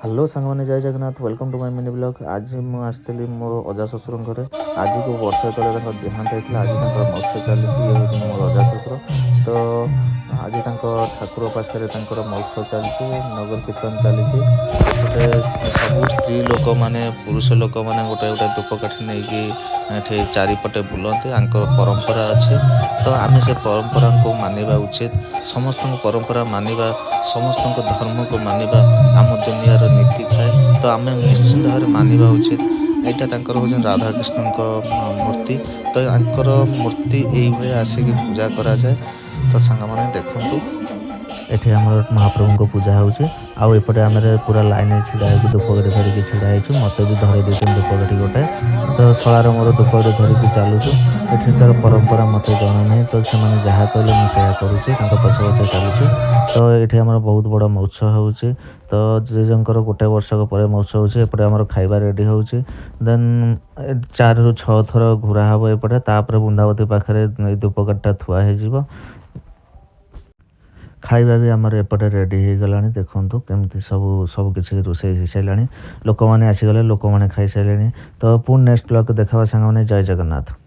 Hello ସାଙ୍ଗମାନେ, ଜୟ Jagannath. Welcome to my mini vlog. ଆଜି ମୁଁ ଆସିଥିଲି ମୋ ଅଜା ଶ୍ୱଶୁରଙ୍କ ଘରେ। ଆଜିକୁ ବର୍ଷେ ତଳେ ତାଙ୍କ ଦେହାନ୍ତ ହେଇଥିଲା। ଆଜି ତାଙ୍କର ମୌସ ଚାଲିଛି। ଇଏ ହେଉଛି ମୋର ଅଜା ଶ୍ୱଶୁର। ତ ଆଜି ତାଙ୍କ ଠାକୁର ପାଖରେ ତାଙ୍କର ମୌସ ଚାଲିଛି, ନଗର କୀର୍ତ୍ତନ ଚାଲିଛି। ଗୋଟେ ସବୁ ସ୍ତ୍ରୀ ଲୋକମାନେ, ପୁରୁଷ ଲୋକମାନେ ଗୋଟେ ଗୋଟେ ଧୂପକାଠି ନେଇକି ଏଠି ଚାରିପଟେ ବୁଲନ୍ତି। ୟାଙ୍କର ପରମ୍ପରା ଅଛି, ତ ଆମେ ସେ ପରମ୍ପରାକୁ ମାନିବା ଉଚିତ। ସମସ୍ତଙ୍କ ପରମ୍ପରା ମାନିବା, ସମସ୍ତଙ୍କ ଧର୍ମକୁ ମାନିବା ଆମ ଦୁନିଆର ନୀତି ଥାଏ। ତ ଆମେ ନିଶ୍ଚିନ୍ତ ଭାବରେ ମାନିବା ଉଚିତ। ଏଇଟା ତାଙ୍କର ହେଉଛନ୍ତି ରାଧାକୃଷ୍ଣଙ୍କ ମୂର୍ତ୍ତି। ତ ୟାଙ୍କର ମୂର୍ତ୍ତି ଏଇଭଳିଆ ଆସିକି ପୂଜା କରାଯାଏ। ତ ସାଙ୍ଗମାନେ, ଦେଖନ୍ତୁ, ଏଠି ଆମର ମହାପ୍ରଭୁଙ୍କ ପୂଜା ହେଉଛି। ଆଉ ଏପଟେ ଆମେ ପୁରା ଲାଇନରେ ଛିଡ଼ା ହେଇକି, ଧୂପକାଠି ଧରିକି ଛିଡ଼ା ହେଇଛୁ। ମୋତେ ବି ଧରେଇ ଦେଇଛନ୍ତି ଧୂପକାଠି ଗୋଟେ। ତ ଶଳାର ମୋର ଧୂପକାଠି ଧରିକି ଚାଲୁଛୁ। ଏଠିକାର ପରମ୍ପରା ମୋତେ ଜଣା ନାହିଁ, ତ ସେମାନେ ଯାହା କହିଲେ ମୁଁ ସେଇଆ କରୁଛି, ତାଙ୍କ ପଛେ ପଛେ ଚାଲୁଛି। ତ ଏଠି ଆମର ବହୁତ ବଡ଼ ମହୋତ୍ସବ ହେଉଛି। ତ ଜେଜେଙ୍କର ଗୋଟେ ବର୍ଷକ ପରେ ମହୋତ୍ସବ ହେଉଛି। ଏପଟେ ଆମର ଖାଇବା ରେଡ଼ି ହେଉଛି। ଦେନ୍ 4ରୁ 6 ଥର ଘୁରା ହେବ ଏପଟେ। ତାପରେ ବୃନ୍ଦାବତୀ ପାଖରେ ଏଇ ଧୂପକାଠିଟା ଥୁଆ ହେଇଯିବ। ଖାଇବା ବି ଆମର ଏପଟେ ରେଡ଼ି ହେଇଗଲାଣି। ଦେଖନ୍ତୁ କେମିତି ସବୁ ସବୁ କିଛି ରୋଷେଇ ହେଇସାରିଲାଣି। ଲୋକମାନେ ଆସିଗଲେ, ଲୋକମାନେ ଖାଇସାରିଲେଣି। ତ ପୁଣି ନେକ୍ସଟ ବ୍ଲଗ୍ ଦେଖାବା ସାଙ୍ଗମାନେ। ଜୟ ଜଗନ୍ନାଥ।